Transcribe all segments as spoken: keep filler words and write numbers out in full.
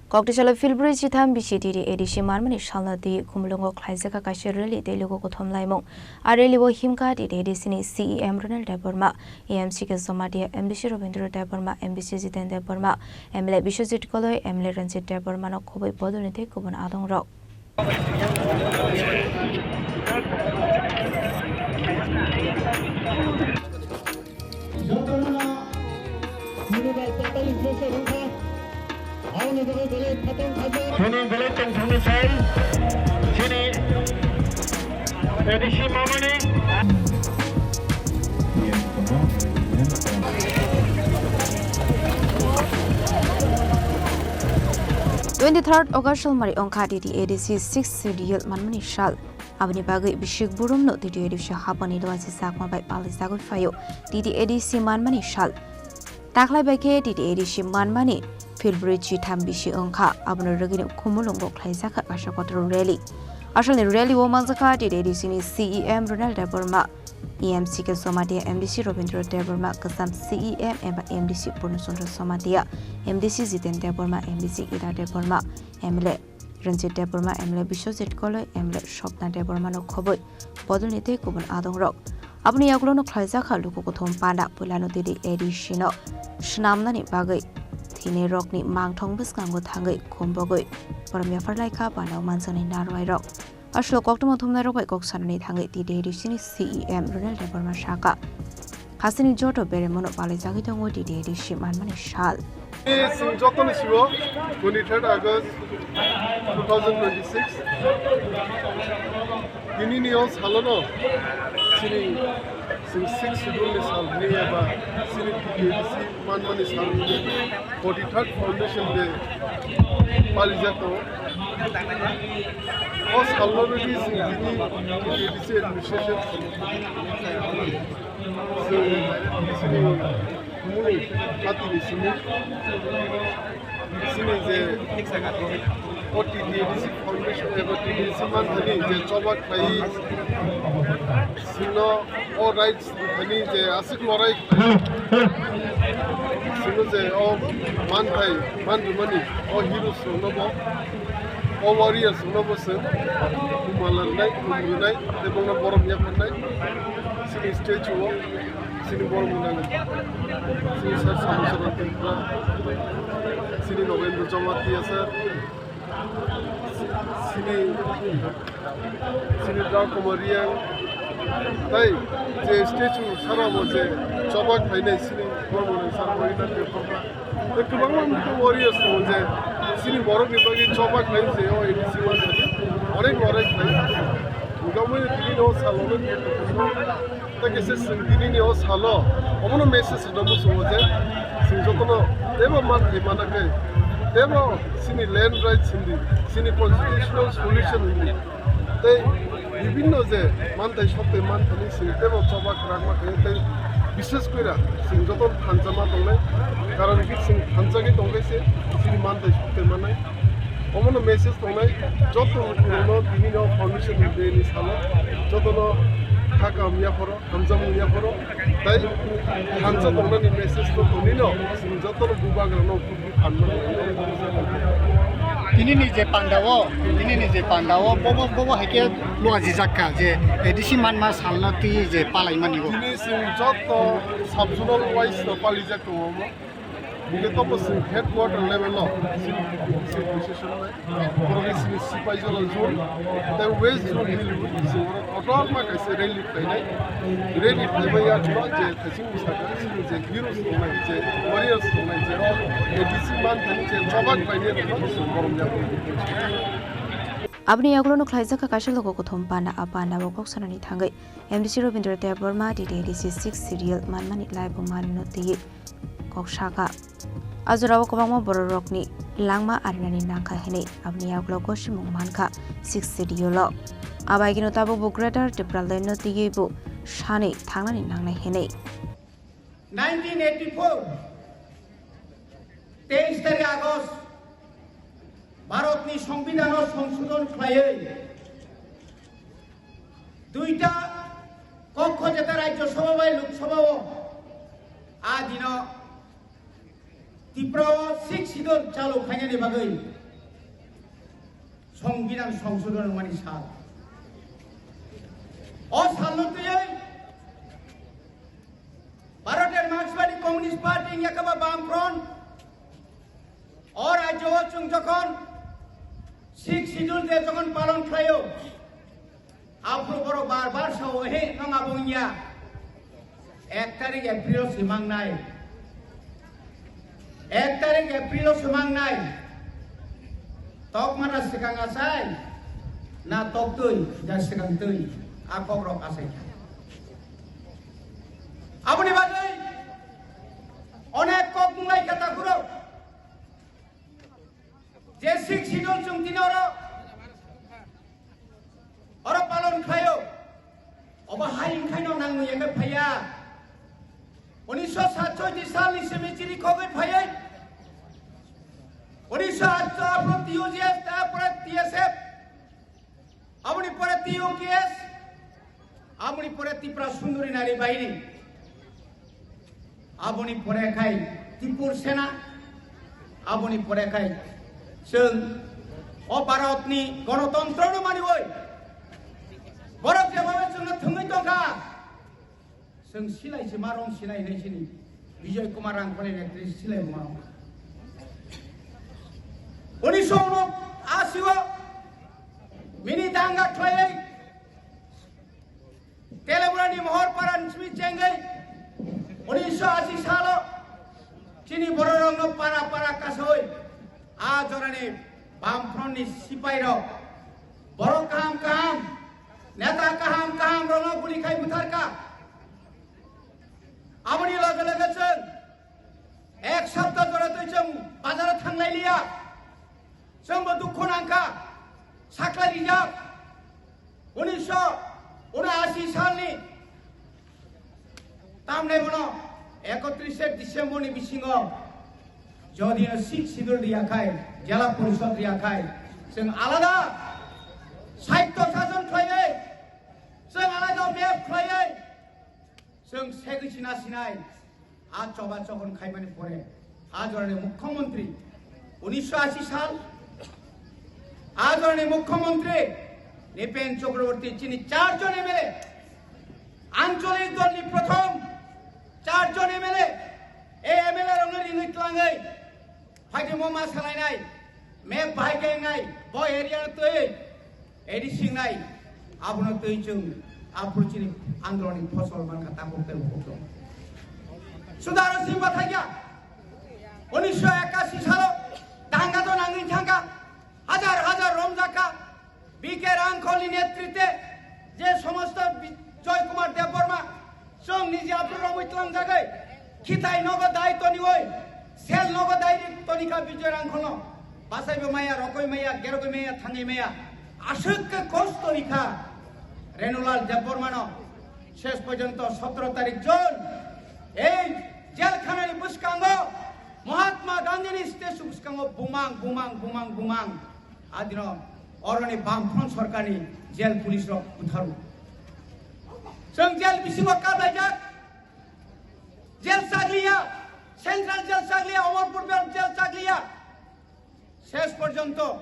Koktisalo February chitham bisi T T A D C manmani salno twi Khumulwngo khlaijakha kaisa rally tei luku kuthum laimung. A rally o himkha T T A D C ni C E M Ronald Debbarma, A M C K Jamatia, M D C Robindra Debbarma, M D C Jiten Debbarma, M L A Biswajit Koloi, M L A Ranjit Debbarma no khobwi bodolni tei kubun adongrok. Jotono nini bai totally pressure wngkha. Aboni bagwi belai phatang khaijak. Chini belai tongthokni sai chini A D C mamani. Twenty third August salmari wngkha T T A D C six schedule manmani sal. Aboni bagwi bisik burumno T T A D C hapani dwasi sakma bai palisagwi phaio T T A D C manmani sal. Taklai bai khe T T A D C manmani February chitham bisi wngkha, abono rwgwino Khumulwngo khlaijakha kaisa kotor rally. Asalni rally o manjakha T T A D C ni C E M Ronald Debbarma, A M C K Jamatia, M D C Robindra Debbarma, Kwcham C E M eba M D C Purno Chandra Jamatia, M D C Jiten Debbarma, M D C Ida Debbarma, M L A Ranjit Debbarma, M L A Biswajit Koloi, M L A Swapna Debbarma no khobwi bodolni tei kubun adongrok. Aboni yagulono khlaijakha luku kuthum panda, puilano T T A D C no swnamnani bagwi thwinairokni mangthong bwskango thangwi khumbogwi borom yaphar laikha panda o manjaknai narwuirok. Aswk koktwma thumnairok bai kok sanani thangwi T T A D C ni C E M Ronald Debbarma sakha, hasteni joto beremano palaijagwi tongo T T A D C manmani sal. Chwng jotoni sio twenty third August two thousand twenty-six. Tinini o salono chini chwng six schedule ni sal hwnwi eba chini T T A D C manmani sal hwnwi forty third Foundation Day palijak tongo. O salno rwgwi chwng tini T T A D C administration chini je O T T A D C Foundation eba T T A D C manthani je choba khlai sino o rights thani je aswk lorai sino je o manthai manrwmani o heroes rokno bo o warriors rokno bo chwng malarnai khumrwnai tei bono borom yapharnai chini statue o. Chini borok mwnang, chini sir Samusaran Tripura, chini Nogendra Jamatia sir, chini, chini Dao Kumar Reang, tai je statue sara bo je choba khlainai chini borok mwnang sir Raghunath Debbarma. Tei kwbangma warriors tongo je chini borokni bagwi choba khlai je o A D C manthani onek onek khlai. Hwnkhe omo tini o salo tei kaisa chwng tinini o salo omono message rwna muchungo je chwng jotono teibo manthai mana khe teibo chini land rights hindi, chini constitutional solution hindi tei bibinno je manthai soktwi manthani chwng teibo choba kwrakma khe tei bishes koira chwng joto thansa ma tongnai, karon ki chwng thansa khe tongkhe se chini manthai soktwi mannai. Omono message tongnai joto rokno tinini o foundation day ni salo jotono kha kaham yapharo. Hamjakmung yapharo tei thansa tongnani message no tonino chwng jotono bubagrano kubui phanmani. Tinini je pandao, tinini je pandao, bobo, bobo hai khe lugajijak kha je A D C manma salna twi je palaimani bo. Tini chwng joto sub-zonal wise no palijak tongo omo. Bini tobo chwng headquarter level o chini chini position nai borok ni chini sipai jora zone tei west zone miliwi chwng oro kotorma kaisa rally khlainai. Rally khlaibai ya chwla je thaising bwsaka chini je heroes tongnai je warriors tongnai je A D C manthani je choba khlainai rokno chwng borom ya. Aboni yagulo no khlaijak kha kaisa logo kuthum panda, a panda o kok sanani thangwi M D C Robindra Debbarma, T T A D C six serial manmani laibuma no twiwi kok sakha. A jorao kwbangma bororokni langma arinani nangkha hinwi aboni yagulo gosimung mankha six schedule-o. Abaikeno tabukbo Greater Tipraland-no twiwi bo sanwi thangnani nangnai hinwi. Nineteen eighty-four, teis tarik August, Bharatni Songbidan-o songsodhon khlaiwi duita kokho jeta Rajya Sabha bai Lok Sabha-o a dino Tripura o Sixth Schedule chalu khainani bagwi Songbidan songsodon wngmani sal. O salno twiwi Bharat Markswadi Communist Party wngya khe ba Bam Front o rajyo o chwng jokhon Sixth Schedule de jokhon palon khlaio, aphuru borok bar bar sao, "He, nwng abo wngya." Ek tarik April o se mangnai. Ek tarik April o se mangnai. Tok mana swkang achai, na tok twi, na swkang twi, a kok rok achai kha. Aboni bagwi onek kok munglai kha takhurok. Je Sixth Schedule chwng tini oro, oro palon khlaio. Obo hai wngkhaino nangni ebe phaiya. Unisho satchoi salni simi chiri khogwi phaiwi. Unisho atcho aphuru T U G S, tapore T S F. Aboni pore T U K S, aboni pore Tripura Sundori Nari Bahini, aboni pore khai Tripur Sena, aboni pore khai chwng o Bharatni gonotontrono maniwi borok jemano chwngno thwngwi tongkha. Chwng silai se ma rong sinai hinai sini Bijoy Kumar Rangkhole netristwi silai ma rong. Unisho uno asi o mini danga khlaiwi Teleburani Mohor Paran simi chengwi unisho asi salo chini bororokno para para kasoi a jorani Bamfront ni sipai rok borok kaham kaham, neta kaham kaham rokno guli khai butharkha. Aboni loge loge chwng ek sapta jora twi chwng bazaro thanglai liya. Chwngbo dukhu nangkha, sakhlai rijak. Unisho unaasi salni tamni bono ekotrishe December ni bisingo jodi no Sixth Schedule riya khai, Jela Porishod riya khai, chwng alada saitto sajon khlaiwi, chwng alada map khlaiwi, chwng segwi sina sinai, a choba chokon khaimani pore, a jorani mukhyamantri, unisho asi sal, a jorani mukhyamantri Nipen Chakraborty chini charjon M L A, ancholik dolni prothom charjon M L A, e M L A rokno ringwi tlangwi, phaidi mo ma salainai, map bahai khe wngnai, bo area no twi, A D C wngnai, abono twi chwng aphuru chini andolonni phosol mankha takhuk tei bukhuk tong. Sudaro singba thangya, unisho ekasi salo danga to nangwi thangkha, hajar hajar romjakha, B K Rangkholni netrite je somosto bi-, Joy Kumar Debbarma, chwng niji aphuru romwi tlangjagwi, khitai nogo dai toniwi, sel nogo dai tonikha Bijoy Rangkholno. Bachaibo maya, rokoi maya, gerogoi maya, thangwi maya. Aswk khe kosto rikha Renulal Debbarmano. Ses porjonto sotoro tarik June ei jelkhanani bwskango Mahatma Gandhini statue bwskango bumang, bumang, bumang, bumang. Adino oroni Bamfront sorkarni jel police rok butharu. Chwng jel bisingo kablaijak, jel chakliya, central jel chakliya, Amarpur jel chakliya. Ses porjonto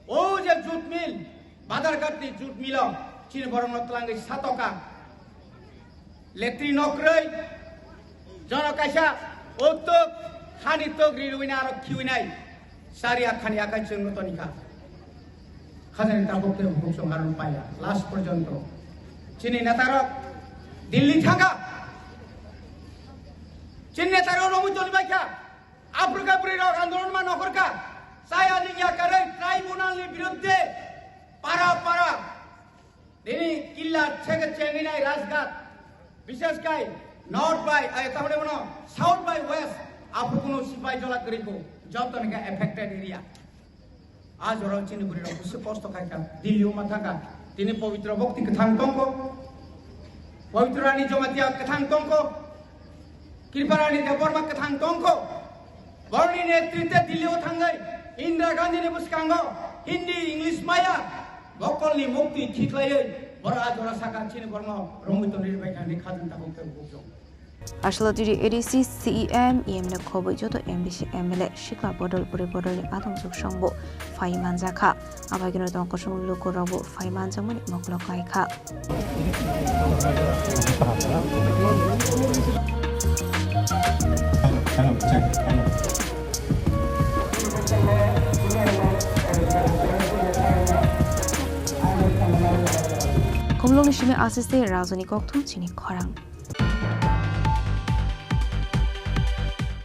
o je jute mill, Badharghat ni jute mill o chini borok no twlangwi satoka. Letri nokroi, jono kaisa o tok, hani tok rirwina aro khiwinai. Sari akhani akai chwng no tonikha. Khajani tabuk tei bukhuk chwng aro paya. Last porjonto chini netarok Delhi thangkha. Chini netarok romwi tonibaikha. Aphuru khe bwrwi rok andolon ma nokhorkha. Chaya lingya karwi tribunal ni biruddhe para para nini killa cheke chengwi nai Rajghat, bishesh kai north bai, ai, tamoni bono south bai west, aphuru kunu sipai jola kwrwi kho, joto ni khe affected area. A jorao chini bwrwi rok bwswk kosto khai kha, Delhi o ma thang kha. Tini Pabitra Bhakti kwthang tongkho, Pabitra Rani Jamatia kwthang tongkho, Kripa Rani Debbarma kwthang tongkho. Borokni netrite Delhi o thangwi Indira Gandhi ni bwskango Hindi, English maya bokolni muktwi thiklaiwi borok a jora saka chini borokno romwi tonwi bai kha hinwi khajang tabuk tei bukjong. Aswlao tini A D C, C E M, E M L A khobwi joto M D C, M L A, sikla bodol, bwrwi bodolni atongchuk songbo phai manjakha. Abaikhe no tong kosong lukurokbo phai manjakmani mokolo kaikha. Khumulwngni simi aswk se rajani kokthum chini khorang.